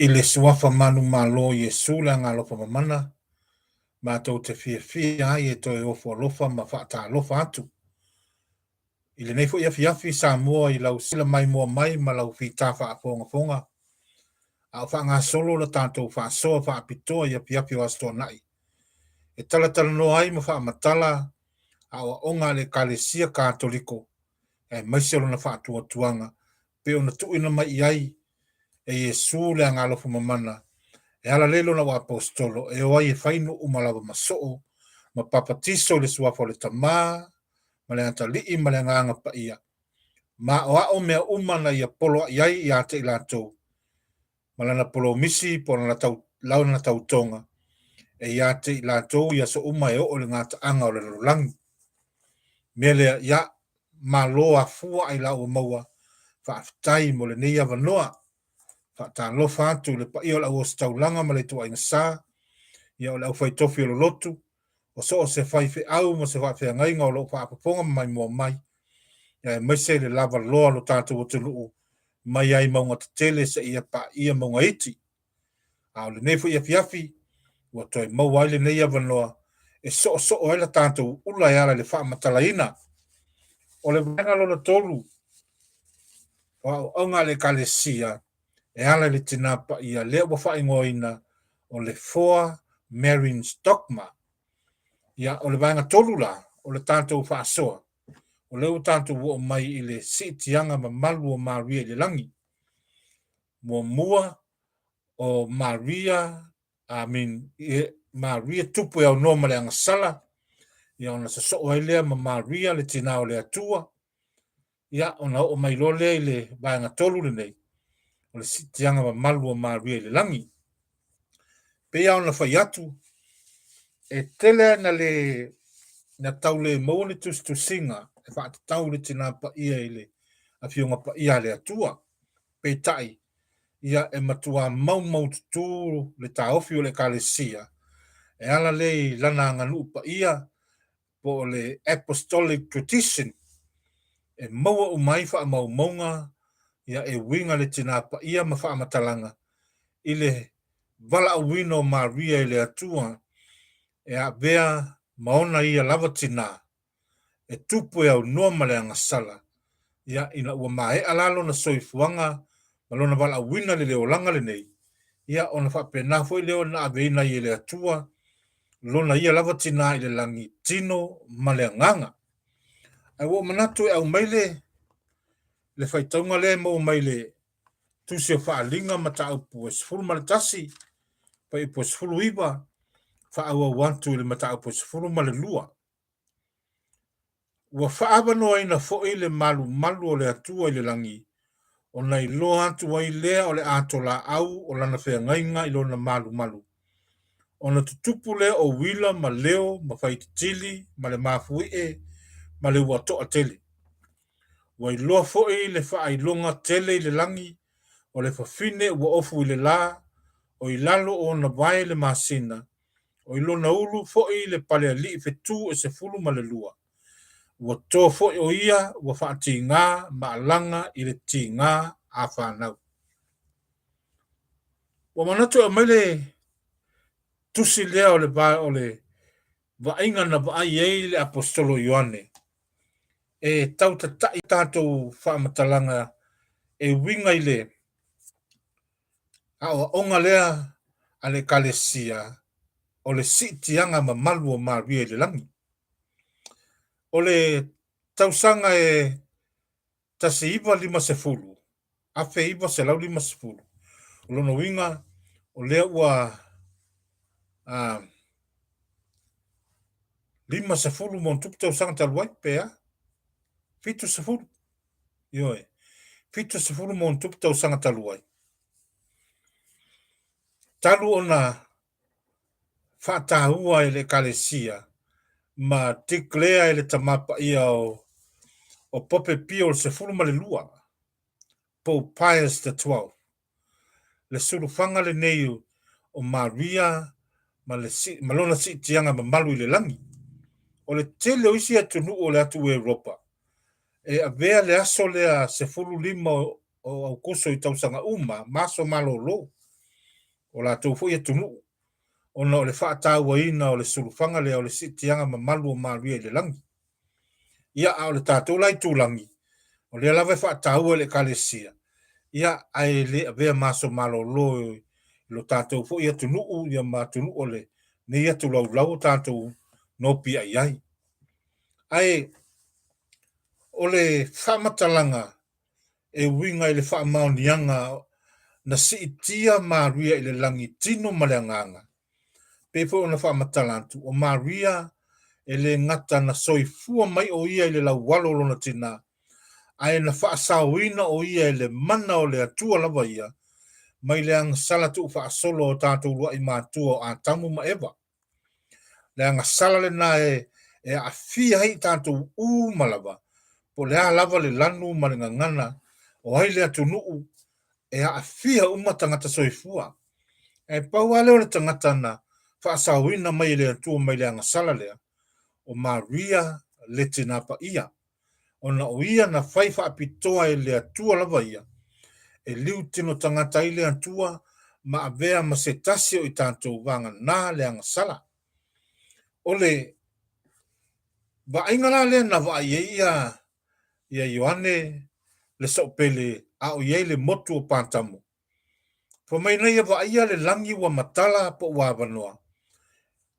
I le Suafa manumalo o Iesu le Agaalofa Mamana, matou te fiafia ai e toe ofo alofa ma faatalofa atu i lenei foi afiafi Samoa i lau sila maimoa mai ma lau fita faafogafoga a o faagasolo la tatou faasoa faapitoa i afiafi o Aso Toonai e talatalanoa ai ma faamatala aoaoga a le Ekalesia Katoliko aemaise o lona faatuatuaga pei ona tuuina mai i ai e Iesu le Agaalofa Mamana, e ala lea i lona uaposetolo, e o ai e fai nuu uma lava ma soo, ma papatiso i le suafa o le Tama, ma le Atalii ma le Agaga Paia, ma aoao mea uma na ia poloai ai ia te i latou, ma lana polomisi po o lana, tau, lana tautoga, e ia te i latou i aso uma e oo i le gataaga o le lalolagi. Mea lea, ia, malo afua ai la ua maua, faafetai mo lenei avanoa. Faatalofa atu i le paia o le auositaulaga ma le ituaiga sa, ia o le aufaitofi o le lotu, o so o se faifeau ma se faafeagaiga o lo o faafofoga ma maimoa mai, ia aemaise le lava loa o lo tatou atunuu mai ai mauga tetele seia paia mauga iti. A o lenei foi afiafi, ua toe maua ai lenei avanoa e soosoo ai la tatou ula e ala i le faamatalaina o le vaega lona tolu o aoaoga a le Ekalesia e ala i le Tinā Paia lea ua faaigoaina o le Four Marines Dogma. Ia, o le vaega tolu la o le tatou faasoa, o lea ua tatou oo mai i le siitiaga mamalu o Maria i le lagi. Muamua, o Maria, I mean, Maria tupu e aunoa ma le agasala, ia ona sosoo ai lea ma Maria le tinā o le Atua, ia ona oo mai loa lea i le vaega tolu lenei, o le siitiaga mamalu o Maria i le lagi. Pei lava ona fai atu, e tele na le na tau le maua le tusitusiga e faatatau le Tinā Paia i le Afioga Paia a le Atua. Peitai, ia e matuā maumaututu le taofi o le Ekalesia e ala lea i lana aganuu paia po o le Apostolic Tradition e maua uma ai faamaumauga ia e uiga le Tinā Paia ma faamatalaga i le valaauina o Maria e le Atua e avea ma ona ia lava tinā e tupu e aunoa ma le agasala, ia, ina ua maea la lona soifuaga ma lona valaauina i le olaga lenei, ia, ona faapena foi lea ona aveina ai e le Atua lona ia lava tinā i le lagi, tino ma le agaga. Ae ua ou manatu e aumai le, le faitauga lea e maua mai le Tusi o Faaaliga mataupu e 11, fuaiupu e 19, faaauau atu i le mataupu e 12. Ua faaavanoaina foi le malumalu o le Atua i le lagi, ona iloa atu ai lea o le atolaau o lana feagaiga i lona malumalu, ona tutupu lea o uila ma leo ma faititili ma le mafuie ma le ua toatele. Ua iloa foi le faailoga tele i le lagi, o le fafine ua ofu i le la, o i lalo o ona vae le masina, o i lona ulu foi le palealii fetu e 12. Ua to foi o ia ua faatigā ma alaga i le tigā a fanau. Ua manatu e aumai le tusi lea o le o le vaaiga na vaai ai le Aposetolo Ioane e tau tata'i tatou faamatalaga e uiga i le aoaoga lea a le Ekalesia o le siitiaga mamalu o Maria i le lagi. O le tausaga e 1950, 1950, o lona uiga o lea ua 50 ma ona tupu tausaga talu ai, pe a? 70. Ioe. 70 ma ona tupu tausaga talu ai. Talu ona faataua e le Ekalesia ma declare e le Tama Paia o, o Pope Pio le 12, Pope Pius the 12, le sulufaga lenei o Maria ma, le, ma lona siitiaga mamalu i le lagi. O le tele o isi atunuu o le atu Europa, e avea le aso lea 15 o Aukuso i tausaga uma ma aso malōlō. o latou foi atunuu, ona o le faatauaina o le sulufaga lea o le siitiaga mamalu o Maria i le lagi. Ia, a o le tatou la itulagi, o lea lava e faataua e le Ekalesia, ia, ae le avea ma aso malolo i lo tatou foi atunuu, ia ma atunuu o lenei atulaulau o tatou nopiai ai. Ae o le faamatalaga e uiga i le faamaoniaga na siitia Maria i le lagi tino ma le agaga, pei foi ona faamatala atu, o Maria e le gata na soifua mai o ia i le laualo o lona tinā, ae na faasaoina o ia e le mana o le Atua lava ia, mai le agasala tuufaasolo a o tatou uluai matua o Atamu ma Eva. Le agasala lena e e aafia ai i tatou uma lava, po o le a lava le lanu ma le gagana, o ai le atunuu, e aafia uma tagata soifua. Ae pau lava lea o le tagata na faasaoina mai e le Atua mai le agasala lea, o Maria le Tina Paia, ona o ia na fai faapitoa e le Atua lava ia, e liu tino tagata ai le Atua ma avea ma se tasi o i tatou vagana le agasala. O le vaaiga la lea na vaai ai ia ia Ioane le Soopele a o i ai le motu o Patamo, Fai mai na ia vaaia le lagi ua matala po ua avanoa,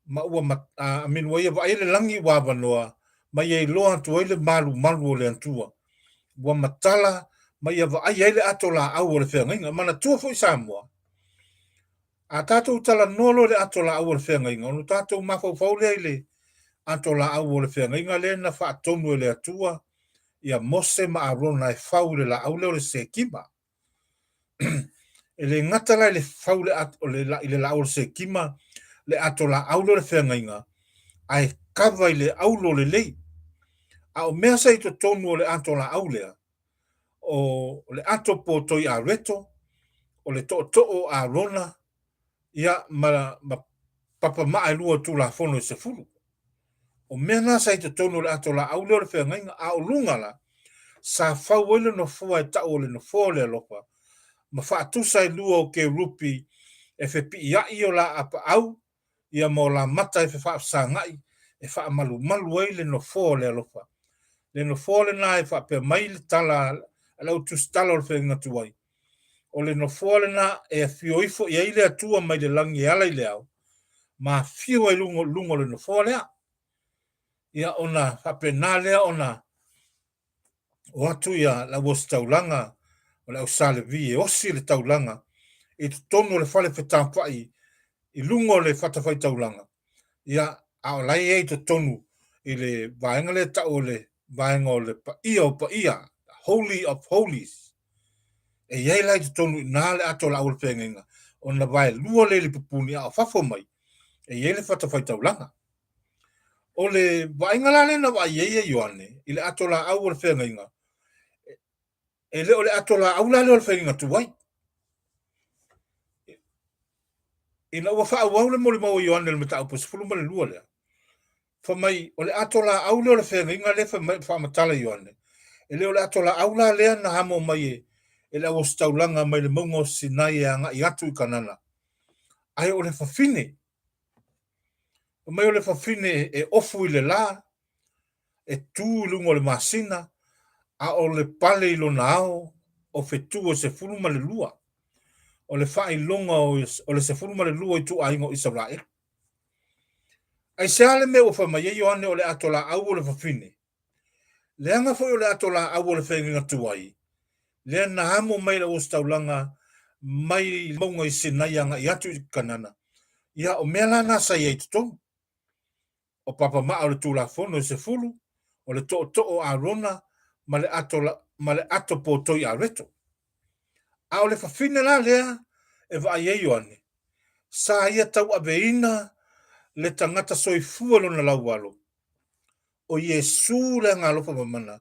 ma ua, I mean, ua ia vaaia le lagi ua avanoa, ma ia iloa atu ai le malumalu o le Atua. Ua matala ma ia vaaia ai le ato laau o le feagaiga. Manatua foi Samoa, a tatou talanoa loa i le ato laau o le feagaiga, ona tatou mafaufau lea i le ato laau o le feagaiga lea na faatonu e le Atua ia Mose ma Arona e fau i le laau lea o le sekima. E le gata la i le fau le ato, le, i le laau o le sekima, le ato laau lea o le feagaiga, ae kava i le aulo lelei. A o mea sa i totonu o le ato laau lea, o le ato potoi areto, o le tootoo o Arona, ia ma, ma papamaa e lua o Tulafono e 10. O mea na sa i totonu o le ato laau lea o le feagaiga, a o luga la, sa fau ai le nofoa e tau o le nofoa o le alofa, ma faatusa e lua o kerupi e fepiiai o la apaau, ia ma o la mata e fefaafesagai e faamalumalu ai le nofoa o le alofa. Le nofoa lena e faapea mai le tala a le au tusitala o le feagaiga tuai, o le nofoa lena e afio ifo i ai le Atua mai le lagi e ala i le ao, ma afio ai luga, luga o le nofoa lea. Ia ona faapena lea ona o atu ia le auositaulaga o le au Sa Levi e osi le taulaga i totonu o le fale fetafai i luga o le fatafaitaulaga, ia, a o la e i ai i totonu i le vaega lea e tau o le vaega o le paia o paia, Holy of Holies. E i ai la i totonu i ina le ato o le au o le feagaiga, ona vaelua lea i le pupuni, a o fafo mai, e i ai le fatafaitaulaga. O le vaaiga la lea na vaai ai e Ioane i le ato laau o le feagaiga, e le o le ato laau la lea o le feagaiga tuai. Ina ua faaauau le molimau a Ioane i le mataupu 12 lea, fai mai, o le ato laau lea o le feagaiga lea fai mai, faamatala Ioane, e le o le ato laau la lea na amo mai e, e le auositaulaga mai le mauga o Sinai e agai atu i Kanana, ae o le fafine. Fai mai o le fafine e ofu i le la, e tu i luga o le masina, a o le pale i lona ao o fetu e 12, o le faailoga o le 12 ituaiga o Isaraelu. Aisea le mea ua fai mai ai Ioane o le ato laau o le fafine? Leaga foi o le ato laau o le feagaiga tuai, lea na amo mai le ositaulaga mai mauga i Sinai agai atu i Kanana. Ia, o mea la na sa i ai i totonu. O papamaa o le Tulafono e 10, o le tootoo o Arona ma le ato, ma le ato potoi areto. A o le fafine la lea e vaai ai Ioane, sa ia tauaveina le tagata soifua i lona laualo, o Iesu le agaalofa mamana,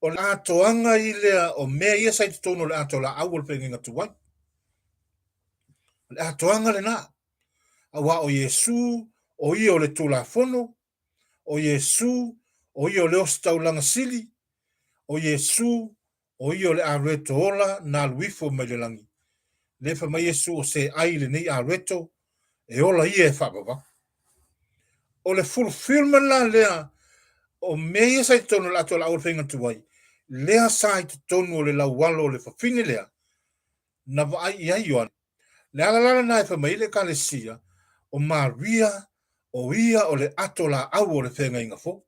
o le atoaga i lea o mea ia sa i totonu o le ato laau o le feagaiga tuai. O le atoaga lena, aua o Iesu o ia o le Tulafono, o Iesu o ia o le ositaulaga sili, o Iesu o ia o le areto ola na alu ifo mai le lagi. Lea fai mai Iesu o se ai lenei areto e ola ia e faavavau. O le fulfillment la lea o mea ia sa i totonu o le ato laau o le faiga tuai, lea sa i totonu o le laualo o le fafine lea, na vaai i ai Ioane. Le ala la lena e fai mai ai le Ekalesia, o Maria o ia o le ato laau o le feagaiga fou.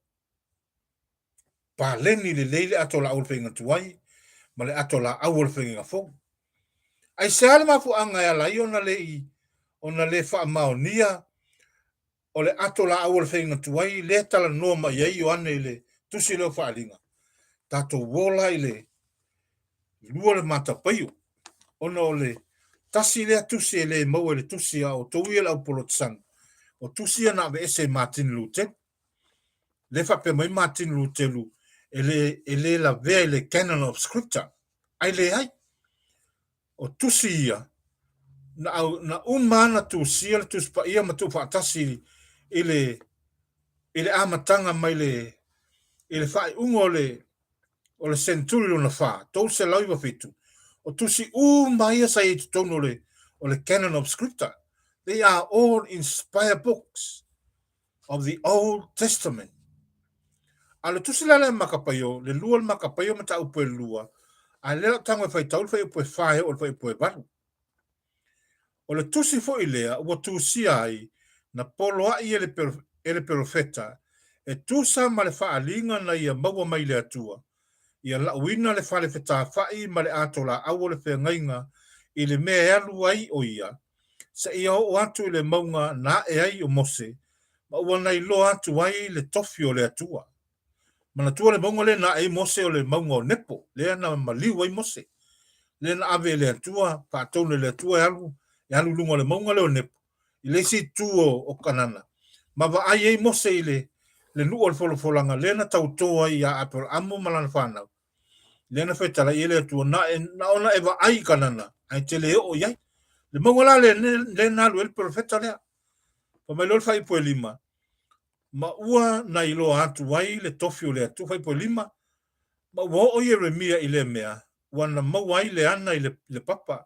Paleni lelei le ato laau o le faiga tuai ma le ato laau o le feagaiga fou. Aisea le mafuaaga e ala ai ona le i ona le faamaonia o le ato laau o le faiga tuai lea talanoa mai ai Ioane i le tusi lea o Faaaliga? Tatou ola i le lua le matapaio, ona o le tasi lea tusi e le maua i le tusi a outou ia le au Polotesani, o tusi ia na aveese e Matini Lutelu. Lea faapea mai Matini Lutelu e le, e le lavea i le Canon of Scripture, ae leai. O tusi ia, na, au, na uma ana tusia le Tusi Paia ma tuufaatasi i le, i le amataga mai le, i le faaiuga o le, o le seneturi lona fa, 397, o tusi uma ia sa i ai i totonu o le, o le Canon of Scripture. They are all inspired books of the Old Testament. A o le tusi la lea Makapaio, le lua le Makapaio mataupu e lua, a lea lau tago e faitau le fuaiupu e fa e oo i le fuaiupu e valu. O le tusi foi lea ua tusia ai na poloai e le, e le perofeta e tusa ma le faaaliga na ia maua mai le Atua, ia lauina le fale fetafa'i ma le ato laau o le feagaiga i le mea e alu ai o ia, seia oo atu i le mauga na ae ai o Mose, ma ua na iloa atu ai le tofi o le Atua. Manatua le mauga lea na ae ai Mose o le mauga o Nepo, lea na maliu ai Mose, lea na ave e le Atua, faatonu e le Atua e alu, e alu i luga o le mauga lea o Nepo, i le isi itu o, o Kanana, ma vaai ai Mose i le, le nuu o le folafolaga lea na tautō ai iā Aperaamu ma lana fanau. Lea na fetalai ai le Atua, na, e, na ona e vaai i Kanana, ae te le oo i ai. Le mauga la lea, lea na alu ai le perofeta lea. Fai mai loa le fuaiupu e lima, ma ua na iloa atu ai le tofi o le Atua, fuaiupu e lima, ma ua oo Ieremia i lea mea, ua na maua ai le ana i le, le papa,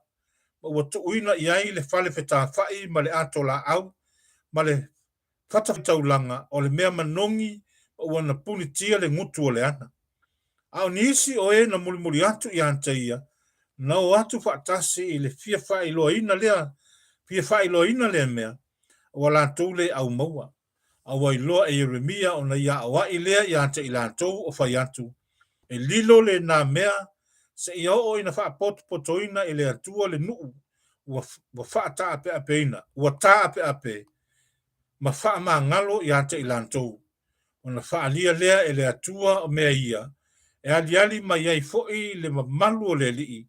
ma ua tuuina i ai le fale fetafa'i ma le ato laau, ma le fatafaitaulaga o le mea manogi ma ua na punitia le gutu o le ana. A o nisi o e na mulimuli atu iā te ia, na o atu faatasi i le fia faailoaina lea, fia faailoaina lea mea, ua latou le au maua. A ua iloa e Ieremia ona ia aoaʻi lea iā te i latou o fai atu, e lilo lena mea seia oo ina faapotopotoina e le Atua le nuu ua, ua faataapeapeina, ua taapeape ma faamagalo iā te i latou. Ona faaalia lea e le Atua o mea ia, e aliali mai ai foi le mamalu o le Alii,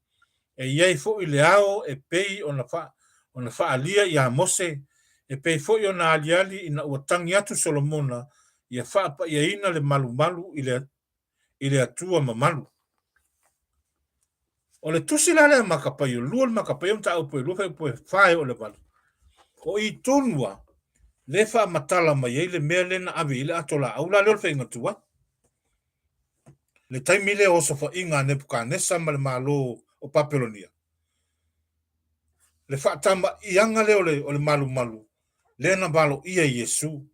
e i ai foi le ao e pei ona, fa, ona faaalia iā Mose, e pei foi ona aliali ina ua tagi atu Solomona ia faapaiaina le malumalu i le, i le Atua mamalu. O le tusi la lea Makapaio, lua le Makapaio mataupu e lua fuaiupu e fa e oo i le valu. O i tonu a, le faamatala mai ai le mea lea na ave i ai le ato laau la lea o le faiga tuai. Le taimi lea o osofaiga a Nepukanesa ma le Malo o Papelonia, le faatama'iaga lea o le, o le malumalu, lea na valoia e Iesu,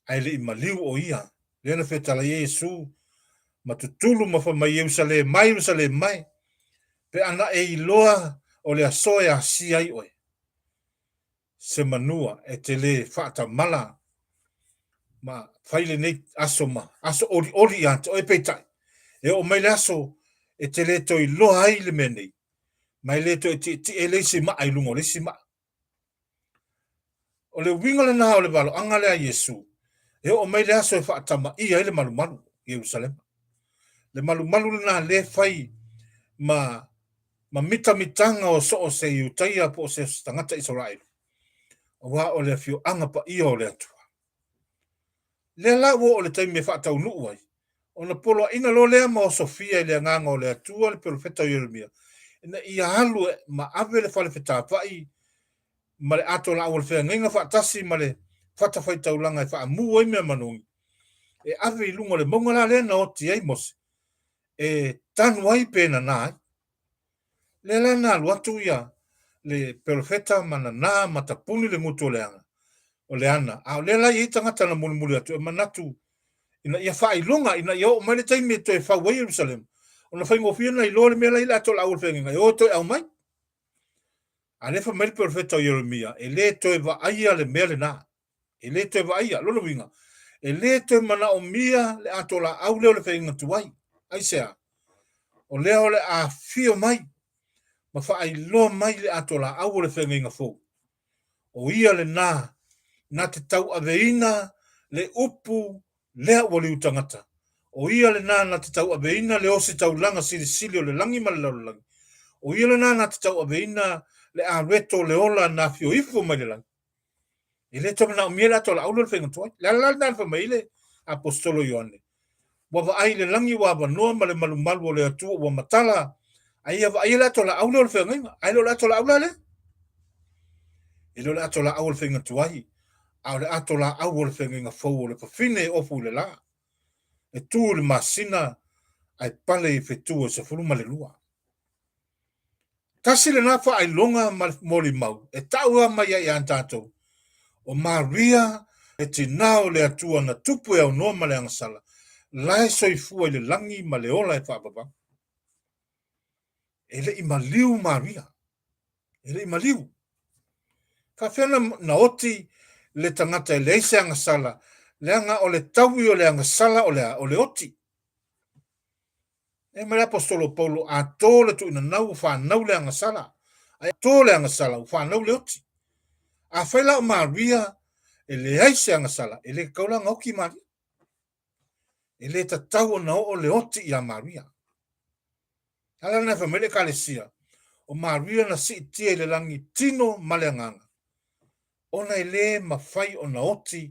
ae le i maliu o ia, lea na fetalai ai Iesu ma tutulu ma fai mai, Ierusalema e, Ierusalema e, pe ana e iloa o le aso e asia ai oe, se manua e te lē faatamala ma fai lenei aso ma aso olioli iā te oe, peitai, e oo mai le aso e te lē toe iloa ai le mea nei, ma e lē toe tietie le isi maa i luga o le isi maa. O le uiga lena o le valoaga lea a Iesu, e oo mai le aso e faatamaia ai le malumalu i Ierusalema. Le malumalu lena lea e fai ma ma mitamitaga o so o se Iutaia po o se tagata Isaraelu, aua o le afioaga paia o le Atua. Lea la ua oo i le taimi e faataunuu ai, ona poloaiina loa lea ma osofia i le agaga o le Atua le perofeta o Ieremia, ina ia alu ma ave le fale fetafa'i ma le ato laau o le feagaiga faatasi ma le fatafaitaulaga e faamu ai mea manogi, e ave i luga o le mauga la lea na oti ai Mose, e tanu ai pe nanā ai. Lea la na alu atu ia le perofeta ma nanā ma tapuni le gutu o le aga, o le ana, a o lea la e i ai tagata na mulimuli atu e manatu ina ia faailoga, ina ia oo mai le taimi e toe fau ai Ierusalema, ona faigofie ona iloa le mea la e i ai le atoa laau o le feagaiga e o e toe aumai. A lea fai mai le perofeta o Ieremia, e le toe vaaia le mea lena. E le toe vaaia. Lona uiga, e le toe manaomia le atoa laau lea o le feagaiga tuai. Aisea? O lea o le a afio mai ma faailoa mai le atoa laau o le feagaiga fou. O ia lena na te tauaveina le upu lea ua liu tagata. O ia lena na te tauaveina le ositaulaga silisili o le lagi ma le lalolagi. O ia lena na te tauaveina le areto o le ola na afio ifo mai le lagi. E le toe manaomia le atoa laau lea o le faiga tuai. Le ala la lena na fai mai ai le Aposetolo Ioane, Ua vaai i le lagi ua avanoa ma le malumalu o le Atua ua matala, a ia vaaia le atoa laau lea o le feagaiga. Ae le o le atoa laau la lea. E le o le atoa laau o le faiga tuai, a o le ato laau o le feagaiga fou o le fafine e ofu i le la, e tu i le masina ae pale i fetu e 12. Tasi lena faailoga ma le molimau e tau lava mai ai ia tatou, o Maria le Tina o le Atua na tupu e aunoa ma le agasala, la e soifua i le lagi ma le ola e faavavau. E le i maliu Maria. E le i maliu. Faafefea na, na oti le tagata e leai se agasala, leaga o le taui o le agasala o le a? O le oti. E mai le Aposetolo Paulo, a to le tuuinanau ua fanau le agasala, ae to le agasala ua fanau le oti. Afai la o Maria e leai se agasala, e le tatau la ona oti Maria. E le tatau ona oo le oti iā Maria. Ala lena e fai mai le Ekalesia, o Maria na siitia i le lagi tino ma le agaga, ona e le mafai ona oti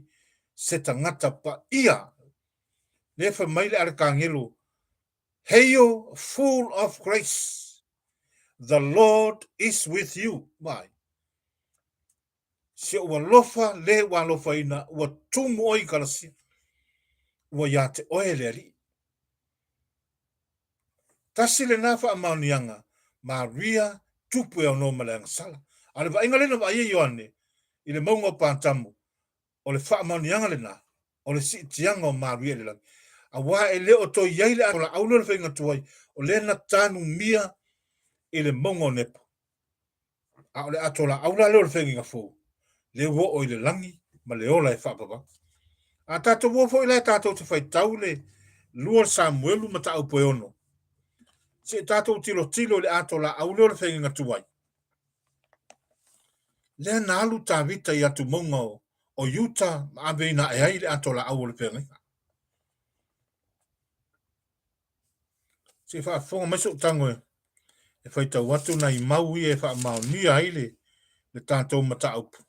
se tagata paia. Lea fai mai le Alekagelo, Hail, full of grace, the Lord is with you. Vai. Si ou alofa le ua alofaina, ua tumu oe i kalasia, ua iā te oe le Alii. Tasi lena faamaoniaga, Maria tupu e aunoa ma le agasala. A o le vaaiga lea na vaai ai Ioane i le mauga o Patamu, o le faamaoniaga lena o le siitiaga o Maria i le lagi. Aua e le o toe i ai le laau lea o le faiga tuai, o lea na tanumia i le mauga o Nepo. A o le ato laau la lea o le feagaiga fou, lea ua oo i le lagi ma le ola e faavavau. A tatou o foi la e tatou te faitau le lua o Samuelu mataupu e ono, se i tatou tilotilo i le ato laau lea o le feagaiga tuai. Lea na alu Tavita i atumauga o, o Iuta ma aveina ae ai le ato laau o le feagaiga. Se i faafofoga mai so'u tago e, e faitau atu nai mau ia e faamaonia ai le, le tatou mataupu.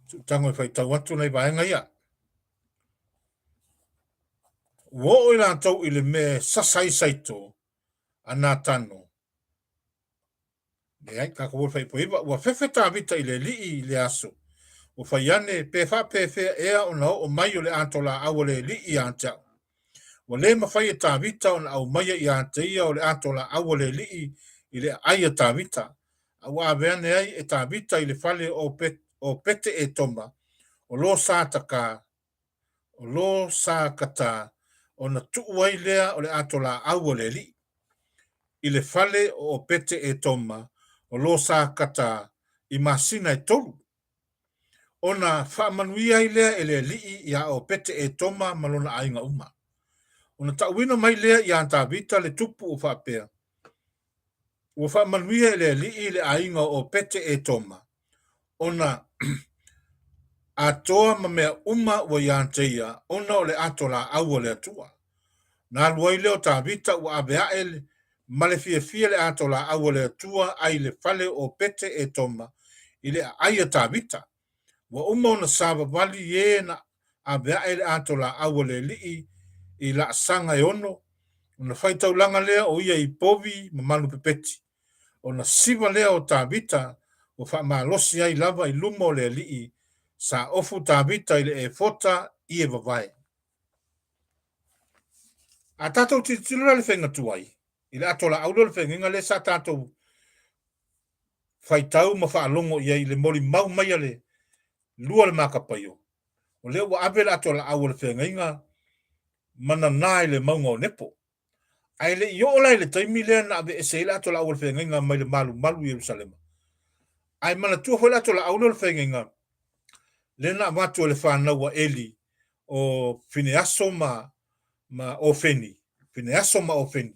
So'u tago e faitau atu nai vaega ia. Ua oo i latou i le mea e sasa ai Saito a Natano Leai, tatou o fai iva, ua fefe Tavita i le alii i le aso. Ua fai ane, pe faapefea ea ona oo mai o le ato laau a le alii ia te au. Ua le mafai e Tavita ona aumaia ia te ia o le ato laau a le alii i le aai a Tavita, a ua ave ane ai e Tavita i le fale o, o Pete-Etoma, o lo sa taka, o lo sa kata, ona tuu ai lea o le ato laau a le alii. I le fale o Opete-Etoma, o lo sa kata i masina e tolu. Ona faamanuia ai lea e le alii iā Opete-Etoma ma lona aiga uma. Ona tauina mai lea iā Tavita le tupu o faapea, Ua faamanuia e le alii le aiga o Opete-Etoma, ona atoa ma mea uma ua iā te ia, ona o le ato laau a le Atua. Na alu ai lea o Tavita ua ave ae ma le fiafia le ato laau a le Atua ai le fale o Opete-Etoma i le aai a Tavita. Ua uma ona savavali e na ave ae le ato laau a le alii i laasaga e ono, ona faitaulaga lea o ia i povi ma manu pepeti. Ona siva lea o Tavita ua faamalosi ai lava i luma o le alii, sa ofu Tavita i le efota ie vavae. A tatou tilotilo la i le faiga tuai, i le ato laau lea o le feagaiga lea sa tatou faitau ma faalogo i ai i le molimau mai a le lua o le makapaio, o lea ua ave le ato laau o le feagaiga ma nana i le mauga o Nepo. Ae le i oo la i le taimi lea na aveese ai le ato laau o le feagaiga mai le malumalu i Ierusalema. Ae manatua foi le ato laau lea o le feagaiga lea na avatu e le fanau a Eli o Fineaso ma ma Ofeni, Fineaso ma Ofeni,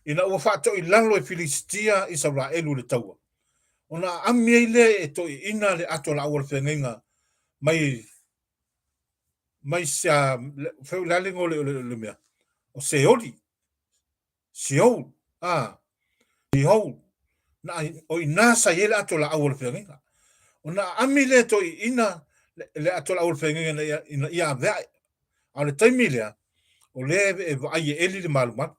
ina ua faatoilalo e Filisitia Isaraelu i le taua, ona aami ai lea e toeaiina le ato laau o le feagaiga mai mai fai o le a le igoa o le mea, o Seoli, Seol, a, Seol, na, o i ina sa i ai le ato laau o le feagaiga. Ona aami lea e toeaiina le ato laau o le feagaiga ina ia, ina ia aveae. A o le taimi lea, o lea e vaai e Eli le malumalu.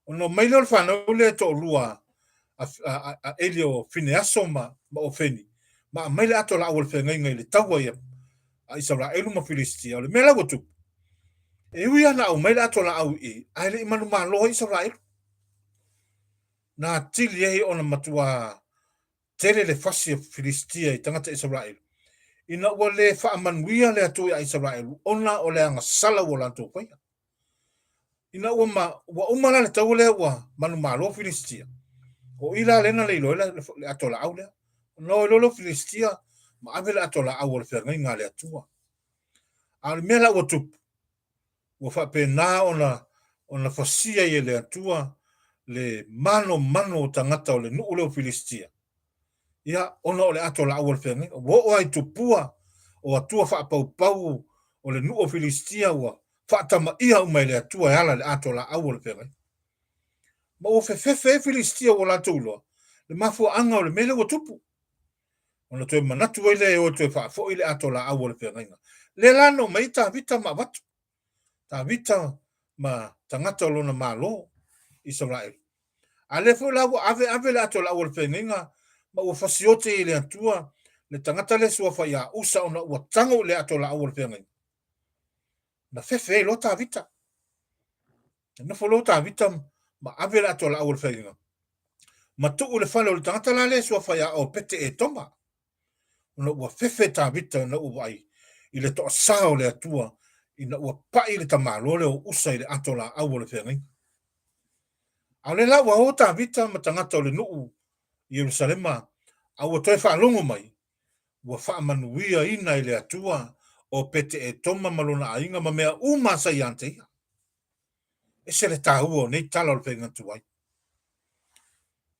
Ona omai lea o le fanau lea e toalua a, a, a Eli o Fineaso ma, ma Ofeni, ma aumai le ato laau o le feagaiga i le taua ia a Isaraelu ma Filisitia. O le mea la ua tupu, e ui lava na aumai le ato laau i i, ae le i manumalo ai Isaraelu. Na atili ai ona matuā tele le fasi o Filisitia i tagata Isaraelu, ina ua le faamanuia le Atua iā Isaraelu ona o le agasala ua latou faia. Ina ua ma, ua uma la le taua lea ua manumalo Filisitia, o i la lea na le iloa ai le, le ato laau lea. Ona o ai loa lea o Filisitia ma ave le ato laau o le feagaiga a le Atua. A o le mea la ua tupu, ua faapena ona ona fasia ai e le Atua le manomano o tagata o le nuu lea o Filisitia, ia, ona o le ato laau o le feagaiga. Ua oo lava i tupua o atua faapaupau o le nuu o Filisitia ua faatamaia uma e le Atua e ala i le ato laau o le feagaiga. Ma ua fefefe ai Filisitia ua latou iloa le mafuaaga o le mea lea ua tupu. Ona toe manatu ai lea e o e toe faafoi le ato laau o le feagaiga. Lea la na omai ai Tavita ma avatu. Tavita ma tagata o lona Malo, Isaraelu. A lea foi la ua ave ave le ato laau o le feagaiga ma ua fasiote i le Atua le tagata lea suafa ia Usa ona ua tago i le ato laau o le feagaiga. Na fefe ai loa Tavita. Na nofo loa Tavita ma ave le ato laau o le feagaiga ma tuu i le fale o le tagata la lea e suafa ia Opete Etoma. Ona ua fefe Tavita ina ua vaai i le toasā o le Atua ina ua pai le tamaloa lea o Usa i le ato laau o le feagaiga. A o lea la ua o Tavita ma tagata o le nuu i Ierusalema, a ua toe faalogo mai, ua faamanuiaina e le Atua o Pete-Etoma ma lona aiga ma mea uma sa ia te ia. Ese le taua o nei tala o le faiga tuai.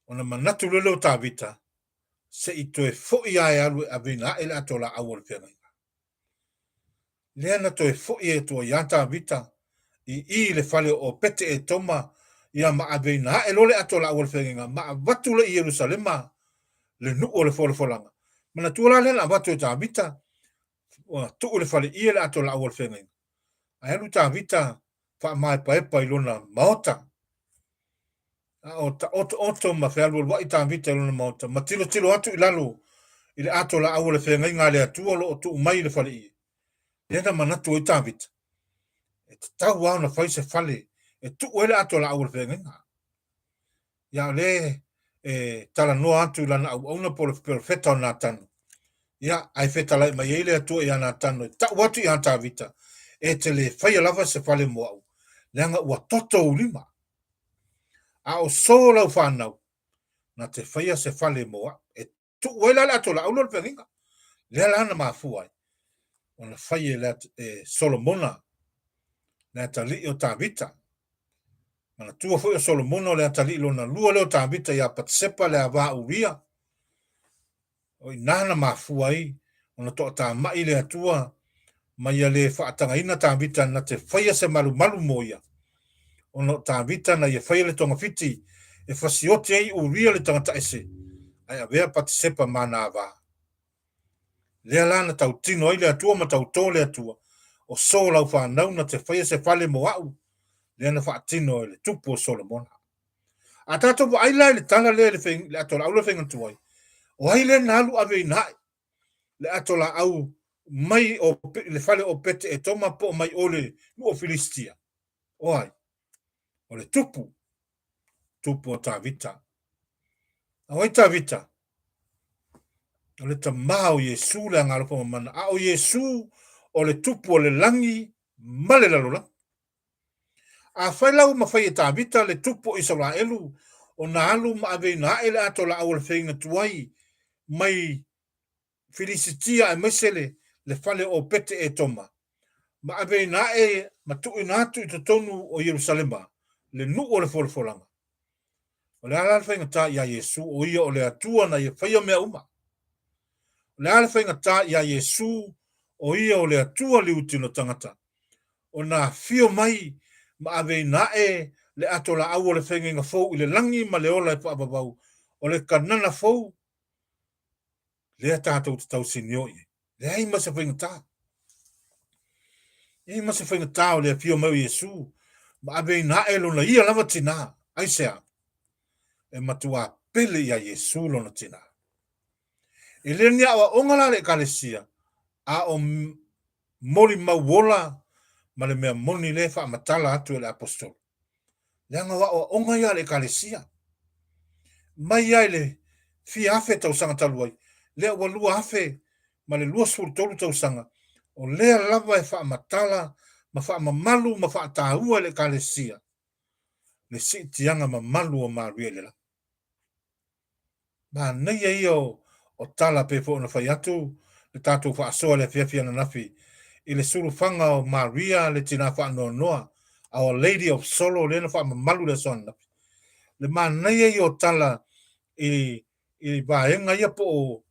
Ona manatu loa lea o Tavita, se i toe foi lava e alu e aveina ae le ato laau o le feagaiga. Lea na toe foi atu ai ia Tavita i i i le fale o Pete-Etoma, ia ma aveina ae loa le ato laau o le feagaiga, ma avatu lea i Ierusalema le nuu o le folafolaga. Manatua la lea na avatu e Tavita, ua tuu i le faleie le ato laau o le feagaiga. Ae alu Tavita faamaepaepa i lona maota. A o taotooto ma fealualuai Tavita i lona maota, ma tilotilo atu i lalo i le ato laau o le feagaiga a le Atua o lo o tuu mai i le faleie. Lea na manatu ai Tavita, e tatau lava ona fai se fale e tuu ai le ato laau o le feagaiga. Ia o lea e talanoa atu i lana auauna po o le perofeta o Natano. Ia, ae fetalai mai ai le Atua ia Natano e tau atu ia Tavita, e te le faia lava se fale mo au, leaga ua toto ou lima. A o so lau fanau, na te faia se fale mo au. E tuu ai la le ato laau lea o le feagaiga. Lea la na mafua ai ona fai e, le, e Solomona le atalii o Tavita. Manatua foi o Solomona o le atalii lona lua lea o Tavita ia Patisepa le ava Uria. O i ina na mafua ai ona toatamai le Atua ma ia le faatagaina Tavita na te faia se malumalu mo ia, ona o Tavita na ia faia le togafiti e fasioti ai Uria le tagata ese, ae avea Patisepa ma ana ava. Lea la na tautino ai le Atua ma tautō le Atua, o so lau fanau na te faia se fale mo a'u, lea na faatino e le tupu o Solomona. A tatou vaai la i le tala lea i le, le ato laau lea faiga tuai, o ai lea na alu ave ina ae le ato laau mai o le fale o Pete-Etoma po o mai o le nuu o Filisitia? O ai? O le tupu, tupu o Tavita. A o ai Tavita? O le tamā o Iesu le Agaalofa Mamana, a o Iesu o le tupu o le lagi ma le lalolagi. Afai la ua mafai e Tavita le tupu o Isaraelu ona alu ma aveina ae le ato laau o le feiga tuai mai Filisitia aemaise le, le fale o Opete Etoma, ma aveina ae ma tuuina atu i totonu o Ierusalema, le nuu o le folafolaga. O le a la le faigata iā Iesu, o ia o le Atua na ia faia mea uma? O le a le faigata iā Iesu, o ia o le Atua liutino tagata, ona afio mai ma aveina ae le ato laau o le feagaiga fou i le lagi ma le ola e faavavau o le Kanana fou, lea tatou te tausinio i ai? Leai ma se faigata. Leai ma se faigata o le afio mai o Iesu ma aveina ae lona ia lava tinā. Aisea? E matuā pele iā Iesu lona tinā. E le o ni aoaoga la a le Ekalesia, a o molimau ola ma le mea moni lea e faamatala atu e le Aposetolo. Leaga o aoaoga ia a le Ekalesia. Mai lava i le fia afe tausaga talu ai, lea ua 2023 tausaga, o lea lava e faamatala ma faamamalu ma faataua e le Ekalesia le siitiaga mamalu o Maria i le lagi. Manaia ia o tala pei foi ona fai atu le tatou faasoa i le afiafi ananafi i le sulufaga o Maria le tina faanoanoa, Our Lady of Sorrow lea na faamamalu i le aso ananafi. Le manaia ia o tala i i vaega ia po o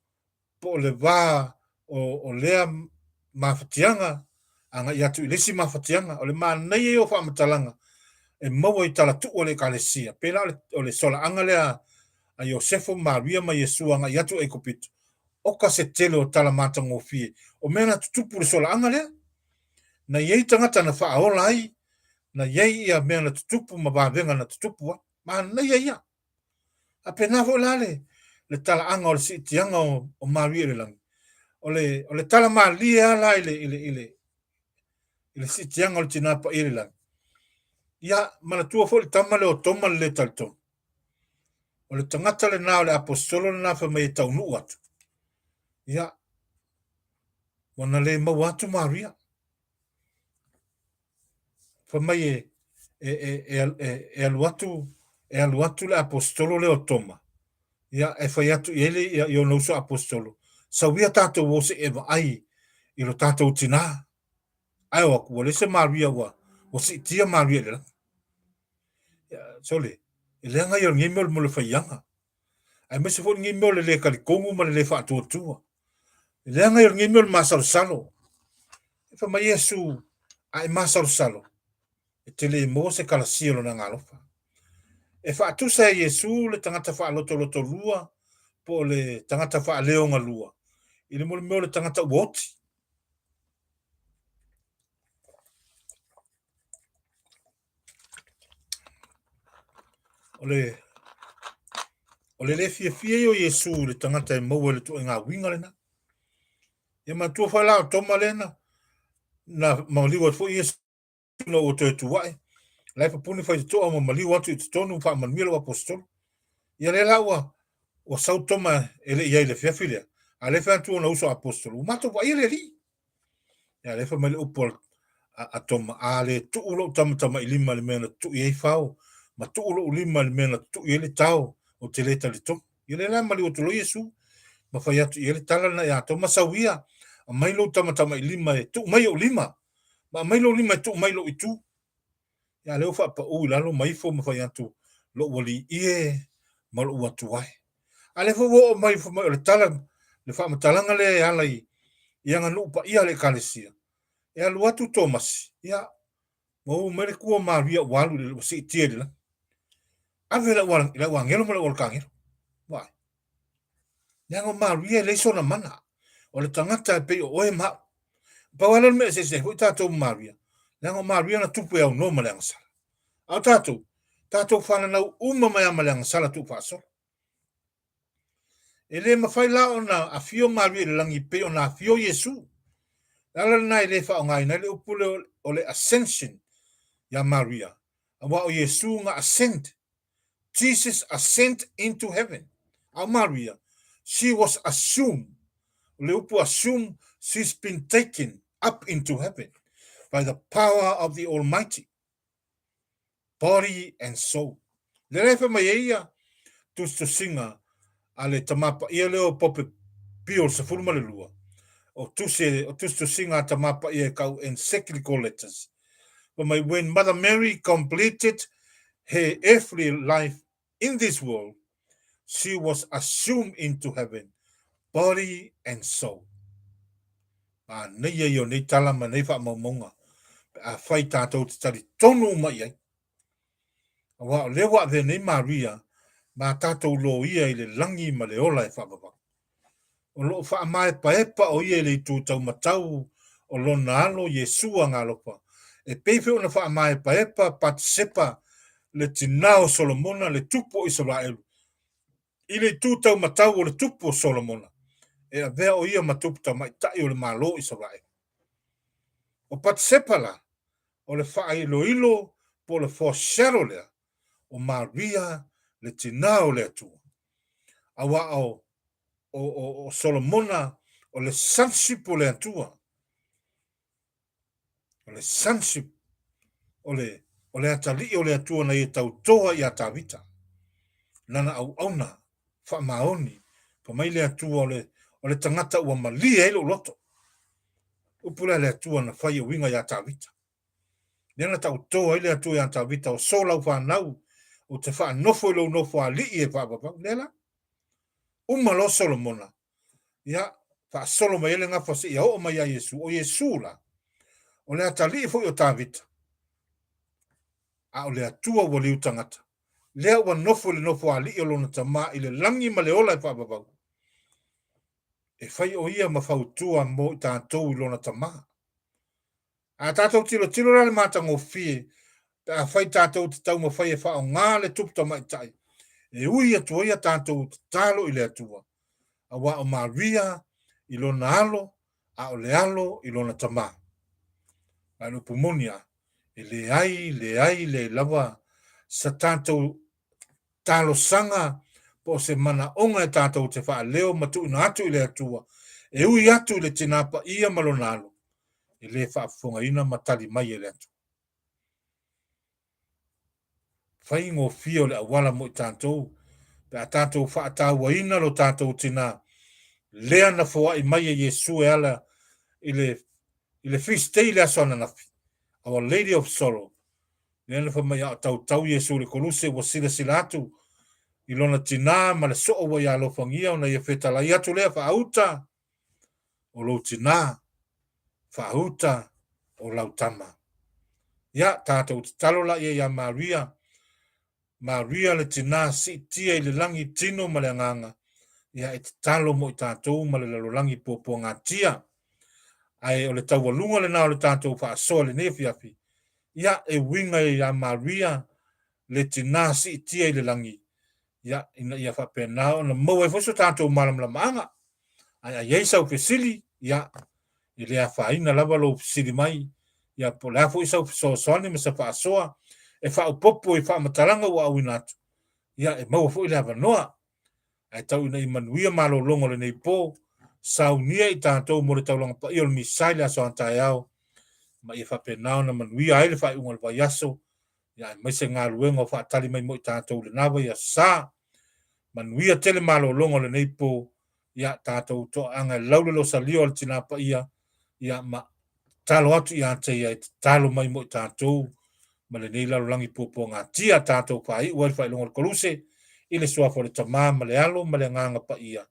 po o le va o lea mafatiaga agai atu i le isi mafatiaga. O le manaia ia o faamatalaga e maua i talatuu a le Ekalesia, pei la o le solaaga lea a Iosefu, Maria ma Iesu agai atu i Aikupito, oka se tele o tala matagofie o mea na tutupu i le solaaga lea. Na i ai tagata na faaola ai, na i ai ia mea na tutupu ma vavega na tutupu ai. Manaia ia. A pēnā foi la le, le talaaga o le siitiaga o, o Maria i le lagi. O le, o le tala malie lava la i le, i le, i le, i le siitiaga o le tinā paia i le lagi. Ia, manatua foi le tama lea o Toma le lē talitonu. O le tagata lenā o le aposetolo lenā fai mai e taunuu atu. Ia, ua na le maua atu Maria. Fai mai e, e, e, e, e, e alu atu, e alu atu le aposetolo lea o Toma, ia, e fai atu i ai le, ia, i ona uso aposetolo, sau ia tatou o seʻi e vaai i lo tatou tinā. Ae o atu, ua leai se Maria ua, ua siitia Maria i le lagi. Ia, sole, e leaga ia o lenei mea o le mea o le faiaga. Aemaise foi lenei mea o le lē talitonu ma le lē faatuatua. E leaga ia o lenei mea o le masalosalo. E fai mai Iesu, a e masalosalo, e te le maua se kalasia o lona agaalofa. E faatusa e Iesu le tagata faalotolotolua po o le tagata faaleogalua i le mea o le tagata ua oti. O le, o le lē fiafia ia o Iesu i le tagata e maua i le ituaiga uiga lena. Ia manatua foi la o Toma lea na, na maliu ai foi Iesu ina ua toe tu ae. La e papuni faitotoa ma maliu atu i totonu faamanuia lou aposetolo. Ia lea la ua, ua sau Toma e le i ai i le afiafi lea, a lea e fai atu ona uso aposetolo, ua matou vaaia le Alii. Ia lea fai mai le upu a, a Toma, a le tuu lou tamatamailima i le mea na tutui ai fao, ma tuu lou lima i le mea na tutui ai le tao, ou te le talitonu. Ia lea la e maliu atu loa Iesu, ma fai atu i ai le tala lena ia Toma, sau ia, aumai lou tamatamailima e tuu mai i ou lima, ma aumai lou lima e tuu mai i lou itu. Ia lea ua faapau i lalo ma ifo ma fai atu, lou alii e ma lou Atua e. A lea foi ua oo mai fai mai o le tala, le faamatalaga lea e ala i, i aganuu paia a le Ekalesia, e alu atu Tomasi, ia, ua uu mai le kua o Maria ua alu i le, ua siitia i le lagi. Ave i le au agelo ma le au alakagelo. Vaai. Leaga o Maria e leai sona mana. O le tagata e pei o oe ma au. Pau lava lea o le mea e eseese ai foi tatou ma Maria, leaga o Maria na tupu e aunoa ma le agasala. A o tatou, tatou fananau uma mai lava ma le agasala tuufaasolo. E le mafai la ona afio Maria i le lagi pei ona afio Iesu. O le ala lena e le faaaogaina ai le upu lea o le ascension iā Maria. Aua o Iesu na ascend. Jesus ascend into heaven. A o Maria, she was assumed. O le upu assume, she's been taken up into heaven by the power of the Almighty. Body and soul. Lea la e fai mai ai ia tusitusiga a le Tama Paia lea o Pope Pio le XII, o tusi, o tusitusiga a Tama Paia e kau encyclical letters. Fai mai, when Mother Mary completed her earthly life in this world, she was assumed into heaven, body and soul. Manaia ia o nei tala ma nei faamaumauga pe afai tātou te talitonu uma i ai. Aua o lea ua avea nei Maria ma tātou loia i le lagi ma le ola e faavavau. O lo o faamaepaepa o ia i le itu taumatau o lona alo Iesu Agalopa, e pei foi ona faamaepaepa Patisepa le tinā o Solomona le tupu o Isaraelu, i le itu taumatau o le tupu o Solomona, e avea o ia ma tupu tamaitai o le Malo o Isaraelu. O Patisepa la, o le faailoilo po o le foreshadow lea o Maria le tinā o le Atua. Aua o, o, o, o Solomona o le sonship o le Atua. O le sonship o le, o le atalii o le Atua na ia tautoa iā Tavita. Lana auauna faamaoni, fai mai le Atua o le, o le tagata ua malie ai lou loto. Upu lea a le Atua na fai e uiga iā Tavita. Lea na taoto ai le Atua iā Tavita, o so lau fanau, ou te faanofo i lou nofo alii e faavavau. Lea la, uma loa Solomona, ia, faasolo mai ai le gafa seia oo mai ia Iesu. O Iesu la, o le atalii foi o Tavita, a o le Atua ua liu tagata, lea ua nofo i le nofo alii o lona Tama i le lagi ma le ola e faavavau, e fai o ia ma fautua mo i tatou i lona Tama. A tatou tilotilo la i le matagofie pe afai tatou te taumafai e faaaoga le tupu tamaitai e ui atu ai a tatou tatalo i le Atua, aua o Maria i lona alo, a o le alo i lona tama. A o le upu moni lava, e leai, leai, leai lava sa tatou talosaga po o se manaoga e tatou te faaleo ma tuuina atu i le Atua, e ui atu i le Tinā Paia ma Lona Alo, e le faafofogaina ma tali mai e le Atua. Faigofie o le auala mo i tatou, pe a tatou faatauaina lo tatou Tinā, lea na foai mai e Iesu e ala i le, i le feast day i le aso ananafi, Our Lady of Sorrow, Lea na fai mai a o tautau Iesu i le koluse ua silasila atu i lona tinā ma le soo ua ia alofagia ona ia fetalai atu lea faauta o lou tinā, faauta o lau tama. Ia, tātou tatalo la ia iā Maria, Maria le tinā siitia i le lagi tino ma le agaga, ia e tatalo mo i tātou ma le lalolagi puapuagatia. Ae o le taualuga lenā o le tātou faasoa i lenei afiafi, ia e uiga iā Maria le tinā siitia i le lagi, ia ina ia faapena ona maua ai foi so tātou malamalamaaga. Ae a i ai sau fesili, ia, e le afaina lava lou fesili mai, ia, po o le a foi sau fesoasoani ma se faasoa e faaopoopo i faamatalaga ua auina atu, ia, e maua foi le avanoa. Ae tau ina ia manuia malologa o lenei po, saunia i tatou mo le taulaga paia o le Misa i le aso a taeao, ma ia faapena ona manuia ai le faaiuga o le vaiaso, ia aemaise galuega o faatali mai mo i tatou i lena vaiaso sa. Manuia tele malologa o lenei po, ia tatou toaaga e lau le losalio a le Tina Paia, ia ma tatalo atu ia te ia e tatalo mai mo i tatou ma lenei lalolagi puapuagatia tatou faaiu ai le faailoga o le Koluse i le suafa o le Tama ma le Alo ma le Agaga Paia.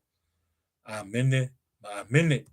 Amene ma Amene.